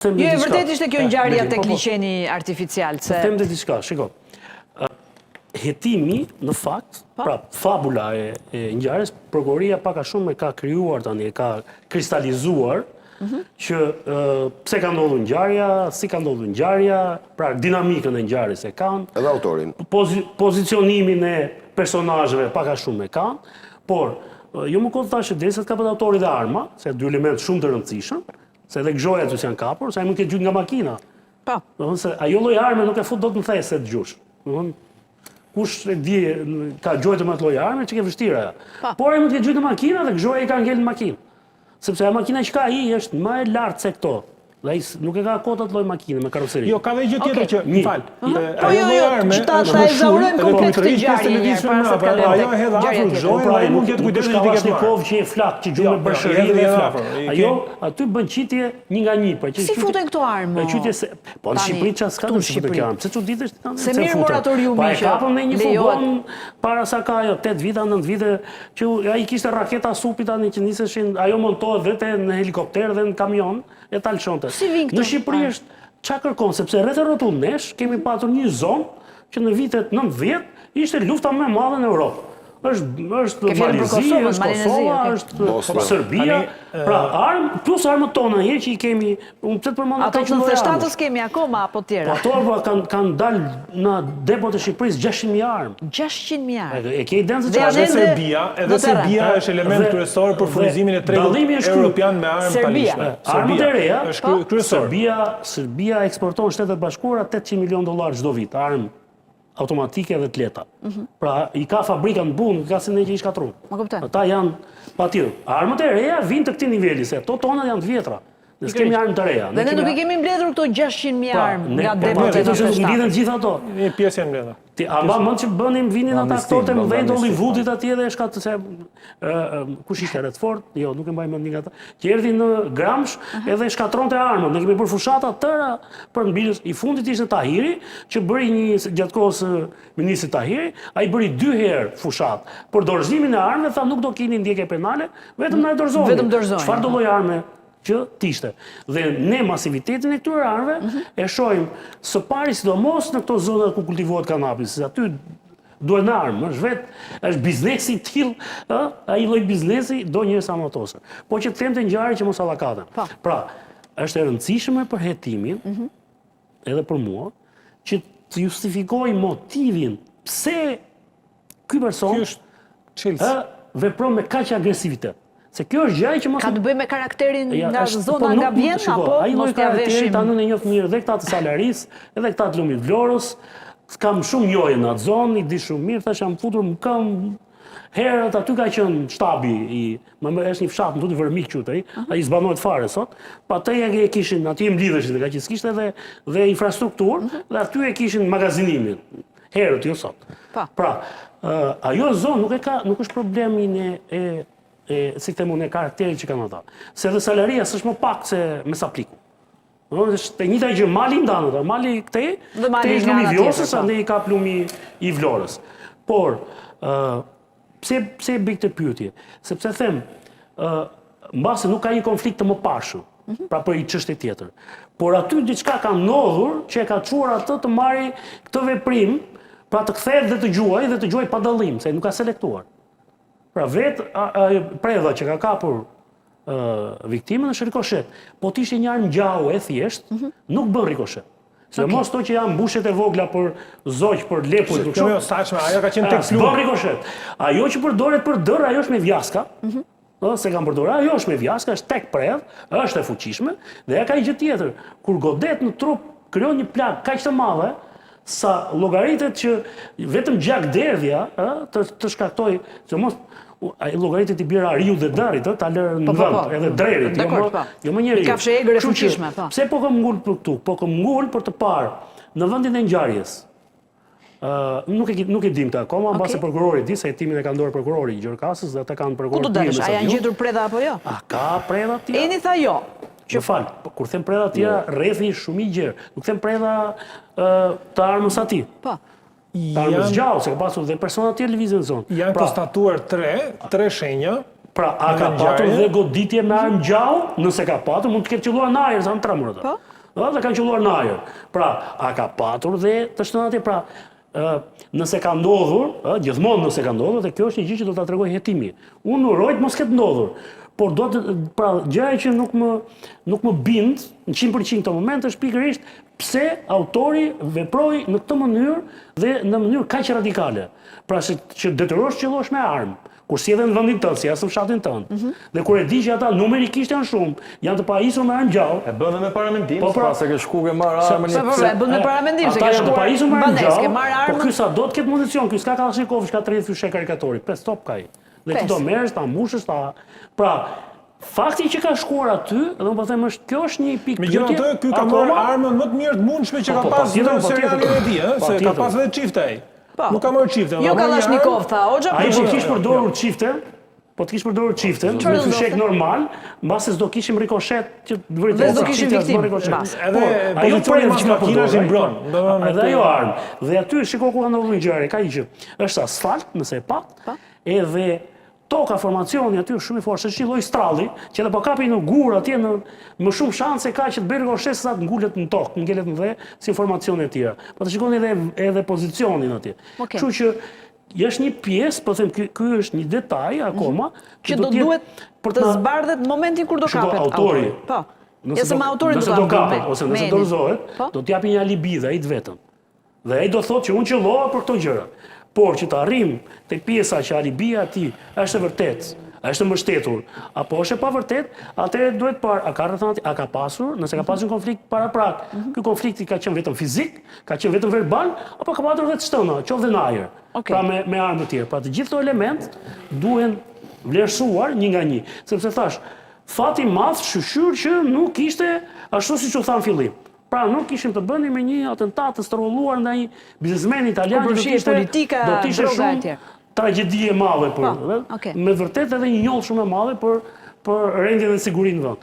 Them Jo, e diçka. vërtet ishte kjo ngjarja Po, tek po. liqeni artificial, Të se them dhe diçka, shiko. Hetimi, në fakt, Po. pra fabula e, e ngjarjes, prokuroria pak a shumë e ka krijuar tani, e ka kristalizuar Mhm. që ë, pse ka ndodhur ngjarja, si ka ndodhur ngjarja, pra dinamikën e ngjarjes e kanë, Edhe autorin. pozi, pozicionimin e personazheve pak a shumë e kanë, por ë, jo më kohë thashë derisa të kapet autori dhe arma, se janë dy elemente shumë të rëndësishëm, se edhe gëzhoja aty s'janë kapur, se ai mund të ketë gjuajtur nga makina. Po. Do të thënë se ajo lloj arme nuk e fut dot në thes se të gjush. Do të thënë kush e di ka gjuajtur me atë lloj arme, që ke vështirë ajo. Po. Por ai mund të ketë gjuajtur në makinë dhe gëzhoja i ka ngel në makinë. Sepse ajo makina që ka ai është më e lartë se këto. Dhe ai nuk e ka kot atë lloj makine me karoseri. Jo, ka dhe gjë tjetër Okej. që, Një. më fal. Po, Ajo jo, lloj jo, arme që ta- është ta më shumë, ezaurojmë edhe komplet kur këtë të rrish ngjarje pjesë një herë, lëvizshme para se të mbrapa, kalojmë Ajo tek hedh ngjarja afër tjetër. gëzhojën, Po pra, ai mund të jetë nuk kujdesshëm është që t'i ketë marrë. Kalashnikov që e flak, që gjumë Jo, me jo, breshëri i hedh dhe e edhe flak. afër, i Ajo aty bën qitje një nga një, pra që Si qytje- futen këto armë, E qytje se po në tani, Shqipëri çfarë s'ka këtu në në Shqipëri Shqipëri? kjo armë. Pse çuditesh ti tani? Se Pse mirë futen? moratoriumi Po e që kapëm në një lejohet. furgon para sa ka ajo 8 vite, 9 vite që ai kishte raketa supi tani që niseshin, ajo montohet vetë në helikopter dhe në kamion e ta lëshonte. Si vin këto Në Shqipëri armë? është çka kërkon, sepse rreth e rrotull nesh kemi patur një zonë që në vitet 90 ishte lufta më e madhe në Europë. Është është Ke fjalën për Mali Zi, Kosovën, është Malin e Zi, Kosova, okay. është Bosna. Serbia, Tani, pra armë plus armët tona një që i kemi, unë pse të përmend Ato ata që të lloj armësh. 97-ës kemi akoma apo Po tjera? ato po, kanë kanë dalë në depot e Shqipërisë 600.000 armë. 600.000 armë. E, e ke idenë se Dhe çfarë janë Edhe ende Serbia, edhe në terren. Serbia është element Dhe- kryesor për dhe furnizimin e tregut dallimi është ky. europian me armë Serbia. palishme. Armët e reja, është kry- kryesor. Serbia, Serbia eksporton Shtetet e Bashkuara 800 milion dollar çdo vit armë automatike dhe të lehta. Pra i ka fabrika në punë, ka si ne që i shkatrun. Ma kuptoj. Ata janë patjetër. Armët e reja vinë të këtij niveli, se ato tonat janë të vjetra. Ne s'kemi armë të reja. Dhe ne nuk i kemi mbledhur këto 600.000 Pra, armë ne- nga po, depot e patjetër se nuk 97. mblidhen gjithë ato. Një pjesë janë mbledhur. Ti a mba mend që bënim vinin ata Amnistim, aktorët e bën mëdhenj të amnistim, Hollywoodit atje dhe shkat se ë, ë, kush ishte Redford? Jo, nuk e mbaj mend një nga ata. Që erdhi në Gramsh edhe shkatronte armët. Ne kemi bërë fushata tëra për mbilës. I fundit ishte Tahiri që bëri një gjatë kohës së ministrit Tahiri, ai bëri dy herë fushat për dorëzimin e armëve, tha nuk do keni ndjekje penale, vetëm na e dorëzoni. Vetëm dorëzoni. Çfarë do lloj arme që t'ishte. Dhe ne masivitetin e këtyre armëve Mhm. e shohim së pari sidomos në këto zona ku kultivohet kanabis, se aty duhen armë, është vetë, është biznesi i tillë, ë, ai lloj biznesi do njerëz armatosur. Po që të them të ngjarje që mos allakaten. Po. Pra, është e rëndësishme për hetimin, Mhm. edhe për mua, që të justifikoj motivin pse ky person Ky është çelës. ë vepron me kaq agresivitet. Se kjo është gjëja që mos Ka të bëjë me karakterin Ja, nga është- zona po, nuk- nga vjen shiko, apo ai lloj mos t'ja karakteri veshim? tani unë e njoh mirë dhe këta të Salaris, edhe këta të Lumit Vlorës, kam shumë njohje në atë zonë, i di shumë mirë, thash jam futur më kam herët aty ka qenë shtabi i më më është një fshat më thotë Vërmik quhet ai, ai zbanohet fare sot. Pa atë e kishin, aty i mblidheshin, ka që s'kishte edhe dhe infrastrukturë Mhm. dhe aty e kishin magazinimin. Herët, jo sot. Pa. Pra, ë, ajo zonë nuk e ka, nuk është problemi ne e e si them unë e karakterit që kanë ata. Se edhe salaria s'është më pak se me sapliku. Do të thotë është e njëjta gjë, mali ndan ata, mali këtej, Dhe mali këtej është nga lumi ana i Vjosës, tjetër, po. andej i kap lumi i Vlorës. Por, ë pse pse e bëj këtë pyetje? Sepse them, ë mbase nuk ka një konflikt të mëparshëm, Mhm. pra për një çështje tjetër. Por aty diçka ka ndodhur që e ka çuar atë të marrë këtë veprim, pra të kthehet dhe të gjuaj dhe të gjuaj pa dallim, se nuk ka selektuar. Pra vetë a- a- predha që ka kapur ë, viktimën është rikoshet. Po të ishte një armë gjahu e thjeshtë, nuk bën rikoshet. Se mos to që janë mbushet e vogla për zogj, për lepuj, për Kjo kështu. jo saçme, ajo ka qenë tek S'bën plumb. rikoshet. Ajo që përdoret për dërr, ajo është me vjaska. Ë, se kanë përdorur, ajo është me vjaska, është tek predh, është e fuqishme dhe ja ka një gjë tjetër. Kur godet në trup, krijon një plagë kaq të madhe sa llogaritet që vetëm gjakderdhja, ë, të të shkaktoj, se mos u- ai llogaritet i bira ariu dhe dërit, ë, ta lërë në Po, po, vend, po. edhe drerit, jo Dakor, më, po. jo më njeriu. Një kafshë e egër e Kështu që, fuqishme, po. Pse po këm ngul për këtu? Po këm ngul për të parë në vendin e ngjarjes. Ë, nuk e ki- nuk e dim këtë akoma, mbase Okej. prokurori di se hetimin e ka ndorë prokurori i Gjirokastës dhe ata kanë Ku prokuror do të mirë, dalësh? me A sa janë di unë. gjetur predha apo jo? A ka predha tjera? Eni tha jo. Që fal, po, kur them predha tjera, rrethi është shumë i gjerë. Nuk them predha ë, të armës atij. Po. Të armës Janë gjallë, se ka pasur dhe persona tjerë lëvizin në zonë. janë Pra, konstatuar tre, tre shenja Pra, a Në ka ngjarje? patur dhe goditje me armë gjahu? Nëse ka patur, mund të ketë qelluar në ajër, sa në tremur atë. Po. Ëh, dhe kanë qëlluar në ajër. Pra, a ka patur dhe të shtëna atje? Pra, ë, nëse ka ndodhur, ë, gjithmonë nëse ka ndodhur, dhe kjo është një gjë që do ta tregojë hetimi. Unë uroj të mos ketë ndodhur, por do të pra gjëja që nuk më nuk më bind në 100% këtë moment është pikërisht pse autori veproi në këtë mënyrë dhe në mënyrë kaq radikale. Pra se që detyrosh të qëllosh me armë, kur si edhe në vendin tënd, si as në fshatin tënd. Mm -hmm. Dhe kur e di që ata numerikisht janë shumë, janë të pajisur me armë gjallë. E bën dhe me paramendim, po pra, se ke shku ke marrë armën. Po, po, e bën me paramendim se ke shkuar. Ata janë të pajisur me armë gjallë. Po ky sa do të ketë municion, ky s'ka kallashnikov, s'ka 30 fishekë karikatori, 5 top ka ai. Dhe ti do merresh, ta mbushësh, ta pra Fakti që ka shkuar aty, dhe unë po them është kjo është një pikë pyetje. Megjithatë, ky ka marrë armën më të mirë të mundshme që po, ka po, pas në serialin e tij, ëh, se ka pas edhe çifte ai. Po. Nuk ka marrë çifte. Jo Kallashnikov, tha Hoxha. Ai po kish përdorur çifte, po të kish përdorur çifte, me fishek normal, mbase s'do kishim rikoshet që të vërtet. Dhe s'do kishim viktimë. Edhe ajo predhë që ka përdorur, i mbron. Edhe ajo armë. Dhe aty shiko ku ka ndodhur ngjarja, ka një gjë. Është asfalt, nëse e pat, edhe Toka, formacioni aty është shumë i fortë, është një lloj stralli, që edhe po kapi në gur atje në më shumë shanse ka që të bëjë rikoshet se sa të ngulet në tokë, ngelet në dhe si formacione e tjera. Po të shikoni edhe edhe pozicionin atje. Okay. Kështu që është një pjesë, po them ky ky është një detaj mhm. akoma mm -hmm. që do duhet për të zbardhet në momentin kur do kapet autori. Po. Nëse do, autori do të kapet ose nëse dorëzohet, po? do të japi një alibi dhe ai të vetëm. Dhe ai do thotë që unë qëllova për këto gjëra. Por që të arrijmë tek pjesa që alibia e tij është e vërtetë, është e mbështetur, apo është e pavërtetë, atëherë duhet parë, a ka rrethana, a ka pasur, nëse ka pasur një konflikt paraprak, mhm. ky konflikti ka qenë vetëm fizik, ka qenë vetëm verbal, apo ka patur edhe të shtëna, qoftë dhe në ajër. Okay. Pra me me armë të tjera. Pra të gjithë këto elementë duhen vlerësuar një nga një, sepse thashë, fati i madh shyqyr që nuk ishte ashtu siç u tha në fillim. Pra nuk kishim të bënim me një atentat të stërholluar ndaj një biznesmeni italian që do të ishte politika, do të ishte shumë tragjedi e madhe për, po, okay. me vërtet edhe një njollë shumë e madhe për për rendin dhe sigurinë në vend.